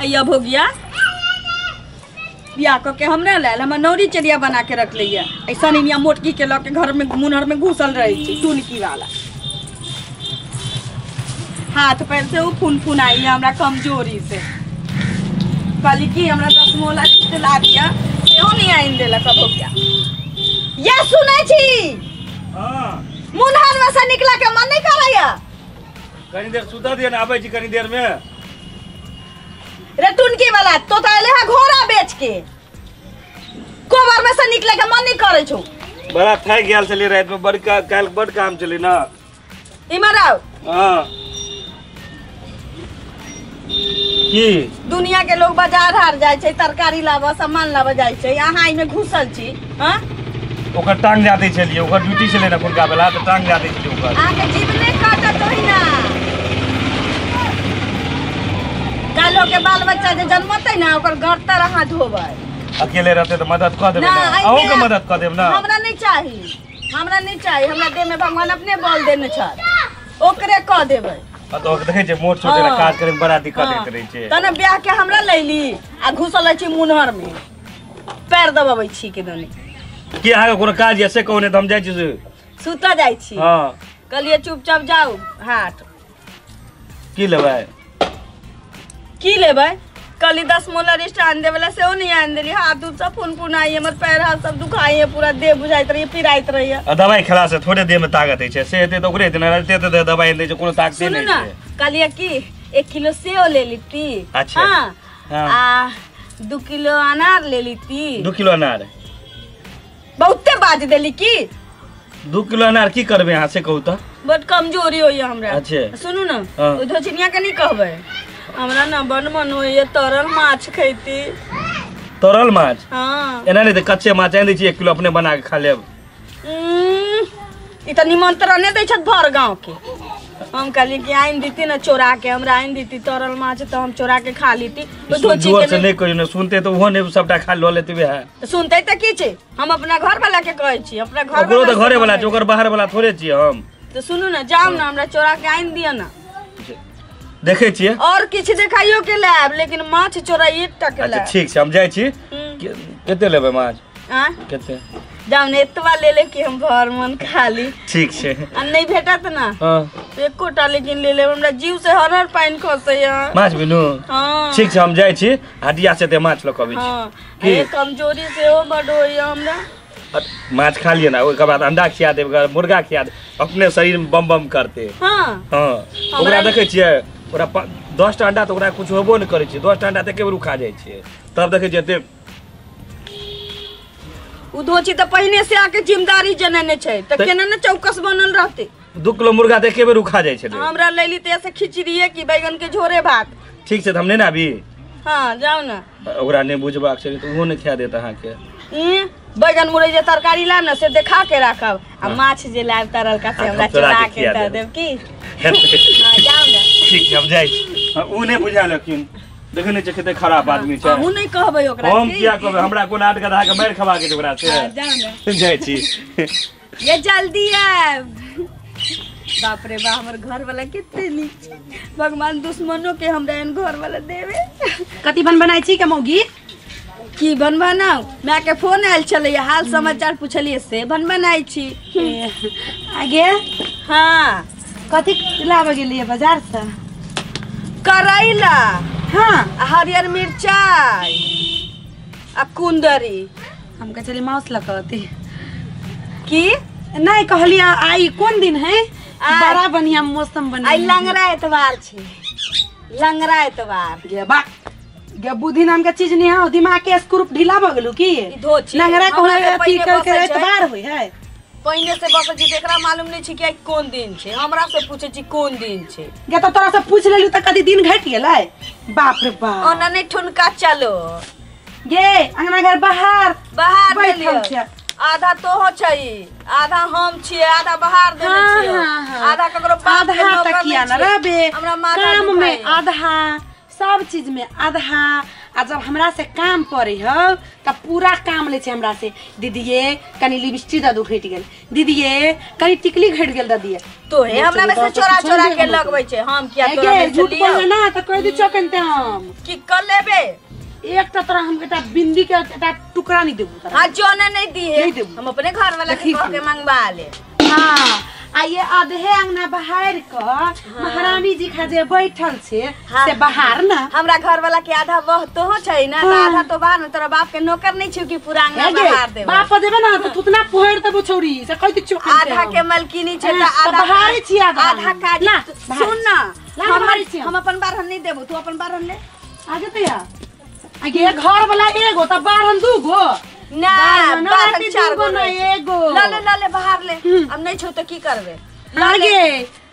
या भोगिया बियाह कऽ के हमरा लायल हमर नौरी चेरिया बना के रख लैया। ऐसा नहीं मोटकी के लऽ के घर में मुनहर में घुसल रहे छी टुनकी वाला। हाथ पैर से वो फुन फुन आई है हमरा कमजोरी से। कहली कि हमरा 10 मोला रिश्ते ला दिया सेहो नहीं आइन देलक भोगिया। ये सुनै छी हां मुनहर में से निकला के मन नहीं करैया। कनी देर सुता दिया ना आबै छी कनी देर में। रे टुनकी वाला तो अले है घोड़ा बेच के कोबर में से निकले के मन नहीं करे छौ। बड़ा थक गेल छली रात में बड़ काल बड़ काम चली ना। इमर आओ। हां की दुनिया के लोग बाजार हार जाय छै तरकारी लाबऽ सामान लाबऽ जाय छै अहाँ एमे घुसल छी। हां ओकर टांग जाते छलिए ओकर ड्यूटी छलै ना कोनका बेला त टांग जाते छलिए ओकर। अहाँ के जीवने काटत होई ना। कालो के बाल बच्चा जे जन्मतै ना ओकर गर्तर अहाँ धोबै। अकेले रहते त मदद क देबै ना अहूँ के मदद क देब ना। हमरा नहीं चाही हमरा नहीं चाही हमरा देह में भगवान अपने बल देने छल ओकरे क देबै। आ तो देखै छै मोट छोटे ला काज करे में बड़ा दिक्कत होइत रहै छै। तने ब्याह के हमरा लैली आ घुसल छी मुनहर में पैर दबाबै छी के दने। की अहाँ के कोनो काज या से कहू ने त हम जाइ छी से सुतऽ जाइ छी। हां कहलिए चुपचाप जाउ हाट। की लेबै की लेबै? कहली 10 मोला रिश्ता आन देवला सेहो नहीं आन देली। हाथ उथ सब फुन फुनाई हमर पैर हाथ सब दुखाई पूरा देह बुझाइत रही पिराइत रही। आ दवाई खेला से थोड़े देह में ताकत होइ छै से हेतै त ओकरे हेतै ना रहतै त दवाई दै छै कोनो ताकते नहीं छै। कहलिए कि 1 किलो सेव ले लीती। अच्छा हां आ 2 किलो अनार ले लीती। 2 किलो अनार बहुते बाज देली की 2 किलो अनार की करबै अहाँ से कहू त? बड कमजोरी होइया हमरा। अच्छा सुनू ना ओइ धोचिनिया के नहीं कहबै हमरा ना बड़ मन होइए तरल माछ खैती। तरल माछ? हाँ एना नहीं त कच्चे माछ आनि दै छी 1 किलो अपने बना के खा लेब। ई त निमंत्रण दै छथि भर गाँव के। हम कहली कि आनि दीती ना चोरा के हमरा आनि दीती तरल माछ त हम चोरा के खा लीती। जोर से नहीं कहियो ना सुनते त ओहो नहीं सबटा खा ल लेते वएह। सुनते त की छै हम अपना घर वाला के कहै छी अपना घर ओकरो त घरे वाला छै ओकर बाहर वाला थोड़े छी हम। त सुनू ना जाउ ना हमरा चोरा के आनि दिअ ना। देखै छियै और किछु देखाइयो के लायब लेकिन माछ चोराइए टा के लायब। अच्छा ठीक छै हम जाइ छी। कते लेबै माछ? आ कते? जाउ ने एतबा ले ले कि हम भर मन खा ली। ठीक छै आ नहीं भेटत ना हां एकोटा लेकिन ले लेब हमरा जीव से हर हर पानि खसैया माछ बिनु। हां ठीक छै हम जाइ छी हटिया से ते माछ ल के अबै छी। हां ए कमजोरी सेहो बड होइया हमरा। माछ खा लिअ ना ओकर बाद अंडा खिया देब मुर्गा खिया देब अपने शरीर में बम बम करते। हां हां ओकरा देखै छियै ओकरा 10 टा अंडा त ओकरा कुछ होबो नहीं करै छै 10 टा अंडा त एके बेर खा जाइ छै तब देखै छियै एते उ धोची त पहिने से आके जिम्मेदारी जनने छै त केना ने चौकस बनल रहते। 2 किलो मुर्गा त एके बेर खा जाइ छै। हमरा लैली त ऐसे खिचड़ीए की बैगन के झोरे भात। ठीक छै त हम नहीं ना आबी? हां जाउ ना। ओकरा नहीं बुझबाक छै त ओहो नहीं खा देत अहाँ के। ई बैगन मुरई जे तरकारी लाब ना से देखा के राखब आ माछ जे लाब तरलका से हमरा चोरा के दे देब की। हां जाउ ना। ठीक छै हम जाइ छी। उ नहीं बुझालखिन देखै नहीं छै कते खराब आदमी छै। अहूँ नहीं कहबै ओकरा। हम किया कहबै हमरा कोन आठ गधा के मारि खवा के ओकरा से। हां जाउ ना। जाइ छी। ये जल्दी आब। बाप रे बा हमर घर वाला कते नीक छै भगवान दुश्मनों के हमरा एहन घर वाला देवे। कथी बन बनाइ छी के मौगी? की बन बनाउ my के फोन आयल छलै हाल समाचार पुछलिए से बन बनाइ छी। आगे हां कथी लाबऽ गेलियै बाजार से? करैला हां हरियर मिरचाई आ कुंदरी। हम कहै छलियै माउस लऽ कऽ अती की नहीं कहलियै आई कोन दिन है बड़ा बढ़िया मौसम बना आई लंगड़ा एतवार छै लंगड़ा एतवार। गे बा गे बुद्धि नाम के चीज नहीं है दिमाग के स्क्रू ढीला भ गेलू की लंगड़ा कोन अथी कर के एतवार होय है पहिने से बसै छी एकरा मालूम नहीं छै कि आई कोन दिन छै हमरा से पूछै छी कोन दिन छै। गे त तोरा से पूछ लेलू त कदी दिन घट गेलै। बाप रे बाप ओना नहीं ठुनका चलो गे अंगना घर बाहर बाहर बैठल आधा तो हो छै आधा हम छियै आधा बाहर देने छियै आधा ककरो बाप के आधा तकिया न रहबे हमरा माथा काम में आधा सब चीज में आधा। आ जब हमरा से काम पड़े हौ तब पूरा काम ले छै हमरा से। दीदीए कनी लिपस्टिक दू घटि गेल, दीदीए कनी टिकली घटि गेल दीदीए। तो हे हमरा में से चोरा चोरा के लगबै छै। हम किया तोरा में झूठ बोलबे ना त कह दी चौकनते हम की कर लेबे। एकटा तोरा हम एकटा बिंदी के एकटा टुकड़ा नहीं देबू तोरा। हां जो ने नहीं दी है हम अपने घर वाला के कह के मंगवा ले। हां आ ये आधे अंगना बाहर क महारानी जी खा जे बैठल छे से बाहर ना हमरा घर वाला के आधा वह तो हो छै ना त आधा तो बाहर न। तोरा बाप के नौकर नहीं छियो कि पूरा अंगना बाहर देबे। बाप देबे ना त तुतना पोहर देबो छौरी से कहती चोक। आधा के मलकिनी छै त आधा बाहर छी आधा आधा काज। सुन ना हम अपन बारहन नहीं देबो, तू अपन बारहन ले आगे त या आगे घर वाला एगो त बारहन दूगो ना बारहन चार गो ना एगो ले ले ले बाहर ले। अब नहीं छौ त की करबे आगे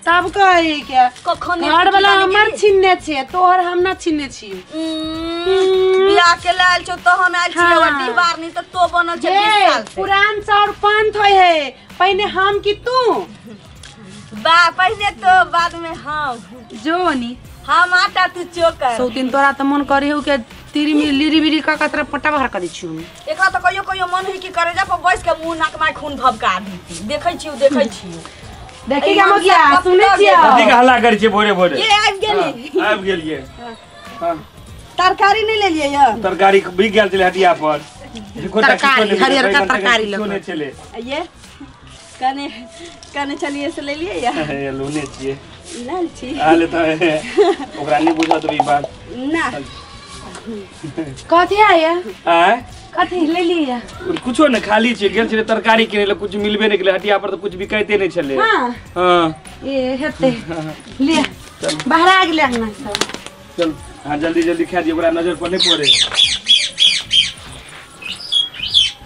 तब कहे के कखन घर वाला हमर छिन्ने छे तोहर हम ना छिन्ने छी। बियाह के लाल छौ तहन आयल छी वड्डी बारनी त तो बनल छै 20 साल से। पुरान चाउर पंथ होय है पहिने हम कि तू बा पहिने तो बाद में हम जोनी हम आटा तू चोकर। सौतीन तोरा त मन करे हो के तिरी में लिरी बिरी का कतरा पट्टा बाहर कर दै छियौ। एकरा त कहियो कहियो मन है कि करे जा पर बैस के मुंह नाक my खून धबका दी। देखै छियौ देखै छियौ देखी के हम किया सुनै छियौ। कथी के हल्ला करै छियै भोरे भोरे? ये आबि गेली आबि गेलियै। हां तरकारी नहीं लेलियै या? तरकारी बिक गेल छलै हटिया पर। तरकारी हरियर का तरकारी लऽ छलै। ये कने कने चलिए से लेलियै या? हे लोने छियै लाल छी आले त ओकरा नहीं बुझत ई बात ना। कथी आया आय कथी ले लिया? कुछो ने खाली छै गेल छलै तरकारी किनै ले कुछ मिलबे नहीं केलै हटिया पर त कुछ बिकाइते नहीं छलै। हां हां ए हेते ले बाहर आ गेलै अंगना सब। चल हां जल्दी जल्दी खा दियो ओकरा नजर पर नहीं पड़े।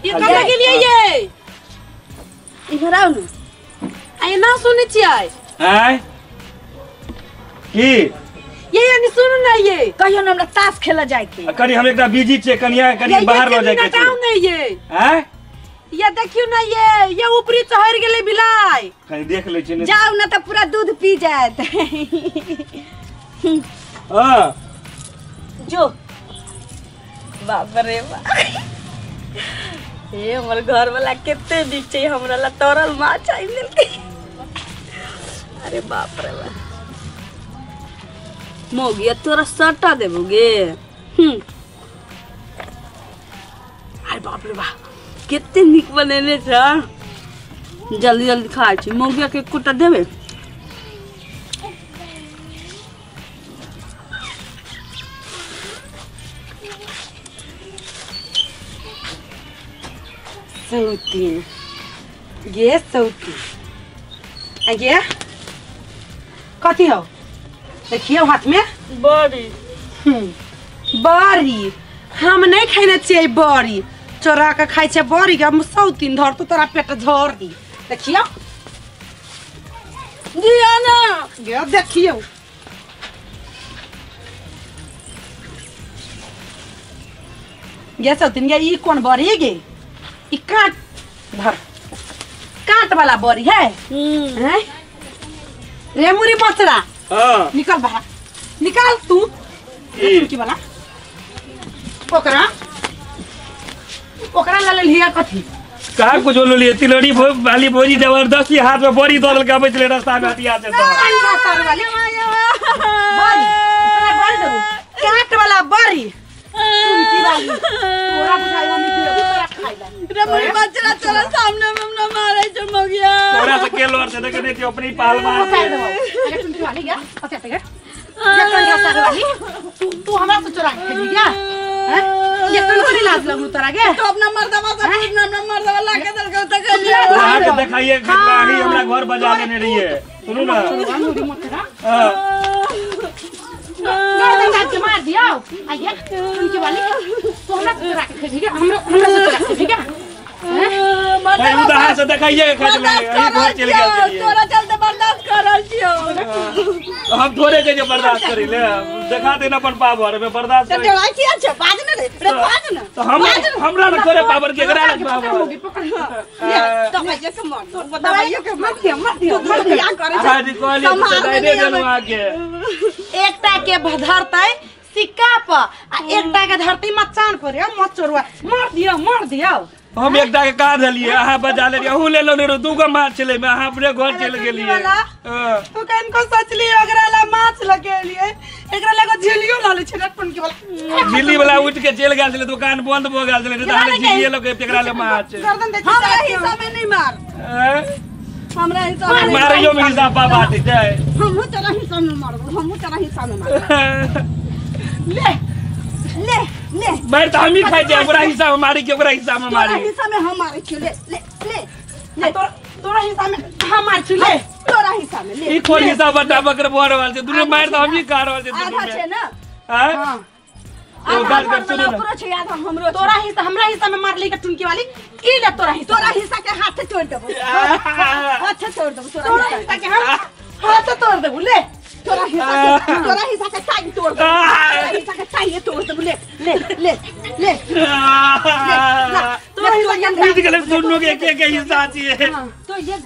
ये कहाँ गेलियै ये? इधर आउ ना। आइ ना सुनै छियै। आय की ये यानी सुन ना ये कहियो ना हमरा ताश खेला जाय के। कनी हम एकटा बिजी छियै कनिया कनी बाहर ल जाय के छै। नहीं ये हैं ये देखियो ना ये ऊपरी चढ़ गेलै बिलाई। कनी देख लै छियै। जाउ ना त पूरा दूध पी जायत। हां जो बाप रे बाप ए हमर घर वाला केते नीक छै हमरा ला तरल माछ आनि देलकै। अरे बाप रे बाप मोगिया तोरा सटा देबो गे। अरे बाप रे बाप केते नीक बनेने छ। जल्दी जल्दी खाइ छी। मोगिया के एकोटा देबे? सौतीन गे सौतीन आ गे कथी हौ देखियो हाथ में बड़ी बड़ी हम नहीं खेने छियै बड़ी चोरा के खाइ छै बड़ी के हम सौतीन धर तो तोरा पेट झोर दी। देखियो दिया ना गे देखियो गे सौतीन गे ई कोन बड़ी गे? ई काट धर काट वाला बड़ी है। हैं रे मुरी मचरा हां निकल बाहर निकाल तू की वाला ओकरा ओकरा ल लिया कथी का कुछ बोललिए तिलौरी वाली बोरी जबरदस्ती हाथ में बोरी दल के आबै छलै रास्ता में हटिया से बड़ी बड़ी देबू काट वाला बड़ी की वाली तोरा बुझाइ हम देबू तोरा खाइला रे मुरी मचरा तोरा सामने में हमरा मारै छै मगिया। तोरा से के लड़ से देखे नहीं कि अपनी पहलवान अरे तुम वाली गया अच्छा ठीक है ये कंधा सार वाली तू तू हमरा से चोरा के खेली क्या हैं? ये कौन लाज लगलू तोरा के? तो अपना मर्दवा से पूछना अपना मर्दवा ला के दल के त गेलिए। अहाँ के देखाइए खिलाड़ी हमरा घर बजा देने रहिए। सुनू ना हां गर्दन काट के मार दियो। आइए उनके वाली तो हमरा से चोरा के खेली क्या? हमरा हमरा से चोरा के खेली क्या? मर्दवा से देखाइए के खा ले घर चल गेल। तोरा चलते बर्दाश्त कर रहल छियो। हम थोड़े जे बर्दाश्त करी ले देखा देना अपन पावर में बर्दाश्त त डराई किया छ? बाज न रे रे बाज न। तो हम हमरा न थोड़े पावर के करा लग पावर पकड़ ले दवाइया के मार दवाइया के मार दियो मार दियो बियाह करे आज कहलिए त दे देलु आके एकटा के भधरतै सिक्का पर आ एकटा के धरती मचान पर रे मचोरवा मार दियो मार दियो। हम एकटा के कहाँ धलिए अहाँ बजा लेलिए अहूँ लेलो ने दूगो माछ छलै में अहाँ अपने घर चलि गेलिए। तू कनको सोचली ओकरा ला माछ लगेलिए एकरा लगे झिलियो ला ले छै टुनकी वाला झिली वाला उठ के चलि गेल छलै दुकान बंद भ गेल छलै त झिलिये लगे एकरा ले माछ। हमरा हिस्सा में नहीं मार हमरा हिस्सा में मारियो में हिस्सा बाबा दे छै हमहु तोरा हिस्सा में मारबो हमहु तोरा हिस्सा में मारबो। ले ले ले मार त हम ही खाइ छै ओकरा हिस्सा में मारी के ओकरा हिस्सा में मारी तोरा हिस्सा में हम मारै छी ले ले ले ले तोरा हिस्सा में हम मार छी ले तोरा हिस्सा में ले ई कोन हिस्सा बटा बकर भर रहल छै दुनू मार त हम ही खा रहल छै दुनू आधा छै ना हां ओ बात कर सुन ओकरो छै आधा हमरो तोरा हिस्सा हमरा हिस्सा में मार ली के टुनकी वाली ई ले तोरा हिस्सा तोरा हिस्सा के हाथ से तोड़ देबो हाथ से तोड़ देबो तोरा हिस्सा के हम हाथ से तोड़ देबो ले तोरा हिस्सा के टांग तोड़ देबो तोरा हिस्सा के टांग तोड़ देबो ले ले ले ले तोरा हिस्सा के बुझ गेलै दुनू के एक एक हिस्सा छियै तो ये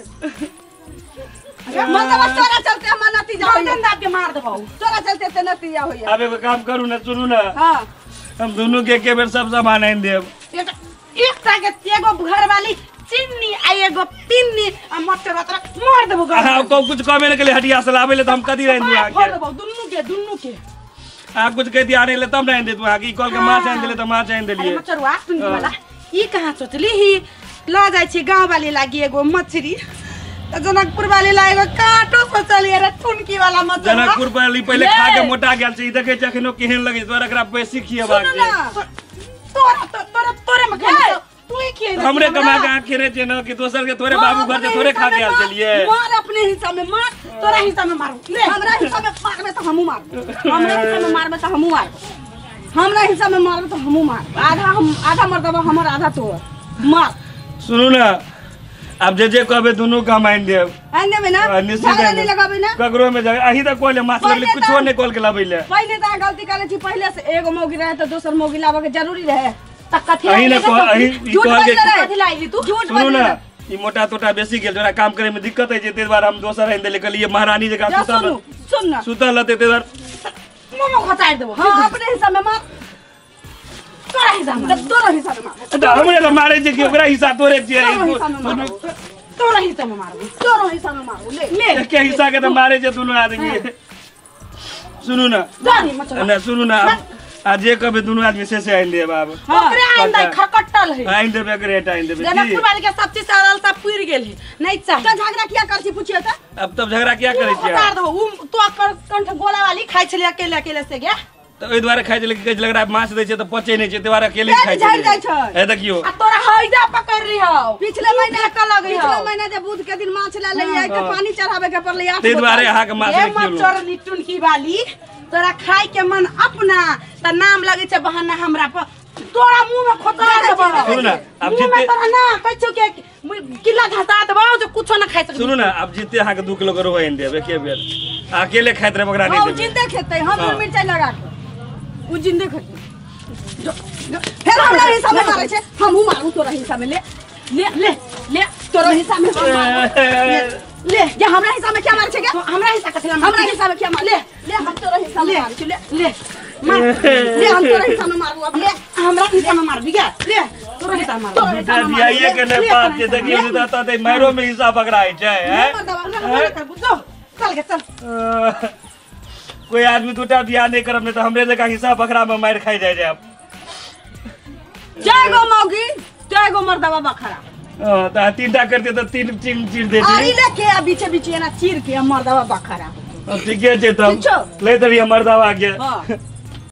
मतलब तोरा चलते हम नतीजा होइए गर्दन दाब के मार देबो तोरा चलते ते नतीजा होइए। अब एगो काम करू ना सुनू ना हां हम दुनू के एक बेर सब सामान आनि देब एकटा के एगो घर वाली चिन्नी आ एगो पिन्नी आ मटर तोरा मार देबो हां को कुछ कमे ने के हटिया से लाबै ले त हम कदी आनि दिया के देबो दुनू के आ कुछ कह दिया आने ले तब ना आनि देत अहाँ के ई कल के माछ आनि देले त माछ आनि देलिए। अरे मचरवा टुनकी वाला ई कहां सोचली ही ल जाय छी गांव वाली लागी एगो मछरी त जनकपुर वाली ला एगो काटो सोचलिए रे टुनकी वाला मछरी जनकपुर वाली पहिले खा के मोटा गेल छै ई देखै छै अखनो केहन लगै छै तोरा एकरा बेसी खिएबाक छै तोरा तोरा तोरे में खाइ तू ही खिए हमरे कमा के आंख खेने छै न कि दोसर के थोड़े बाबू घर से थोड़े खा के आयल छलिए मार अपने हिस्सा में मार तोरा हिस्सा में मारू ले हमरा हिस्सा में मारबे त हमहू मारबो हमरा हिस्सा में मारबे त हमहू मारबो हमरा हिस्सा में मारबे त हमहू मारबो आधा हम आधा मरदबा हमर आधा तोर मार। सुनू ना अब जे जे कहबे दुनू के हम आनि देब आनि देबै ना झगड़ा नहीं लगाबै ना ककरो में झगड़ा अही त कहले माछ लगले कुछो नहीं कॉल के लाबै ले पहिले त गलती करै छी पहिले से एगो मौगी रहे त दोसर मौगी लाबै के जरूरी रहे त कथि अही ने अही ई कहल के कथि लाइली तू झूठ सुनू ना ई मोटा तोटा बेसी गेल जोरा काम करे में दिक्कत है जे ते बार हम दोसर आनि देले कहलिए महारानी जका सुतल सुन ना सुतल रहते ते बार मोमो खचाइ देबो हां अपने हिस्सा में मार तोरा हिस्सा में तोरा हिस्सा में मार त हमरे ल मारे छै कि ओकरा हिस्सा तोरे छियै तोरा हिस्सा में मारबो तोरा हिस्सा में मारबो ले ले के हिस्सा के त मारे छै दुनू आदमी। सुनू ना ना सुनू ना आ जे कहबे दुनू आदमी से आनि देब आब ओकरे आनि दे खकटल है आनि देबे एकरे रेट आनि देबे जनकपुर वाली के सब चीज सरल सब पुर गेल है नहीं चाही त झगड़ा किया कर छी पूछियो त अब तब झगड़ा किया करै छी उतार देबो उ तो कंठ गोला वाली खाइ छलै अकेले अकेले से गे त ओइ दुआरे खाइ छलै कि कहै छलै एकरा माछ दै छै त पचै नै छै तै दुआरे अकेले खाइ छै हे देखियो आ तोरा हैजा पकड़ ली हौ पिछले महीना क लगै हौ पिछले महीना जे बुध के दिन माछ ला लई आइ के पानी चढ़ावे के पड़लै तै दुआरे अहाँ के माछ ए नै खियलो मचरनी टुनकी वाली तोरा खाइ के मन अपना त नाम लगै छै बहाना हमरा पर तोरा मुंह में खोता देबो सुनू ना अब मुंह में जिते तोरा ना कहै छौ के किला घसा देबो जे कुछो ना खाइ सकबी सुनू ना अब जिते अहाँ के 2 किलो के रोहु आनि देब एके बेर अकेले खाइत रहब ओकरा नै हां देबै जिंदे खेतै हम नून मिरचाई लगा के उ जिंदे खेतै फेर हमरा हिस्सा में मारै छै हमहू मारू तोरा हिस्सा में ले ले ले ले तोरा हिस्सा में हम मारबो ले ये हमरा हिस्सा में क्या मारै छै गे हमरा हिस्सा कथि हमरा हिस्सा में क्या मार ले ले हम तोरा हिस्सा में मारै छी ले ले मार ले हम तोरा हिस्सा में मारबो अब ले हमरा हिस्सा में मारबी गे ले तोरा हिस्सा मार दूटा बियाइए के नै पाप छै देखियो त त मारो में हिस्सा पकड़ाइ छै हैं चल गे चल कोई आदमी दूटा बियाह नहीं करब नहीं त हमरे जकाँ हिस्सा बकरा में मार खाइ जाय जाब जय गो मौगी जय गो मर्दवा बखरा हां त तीनटा करते त तीन चीर चीर दे आरी लेके आ बीचे बीचे एना चीर के मर्दवा बखरा ठीके छै तब ले तभी मर्दवा के हां।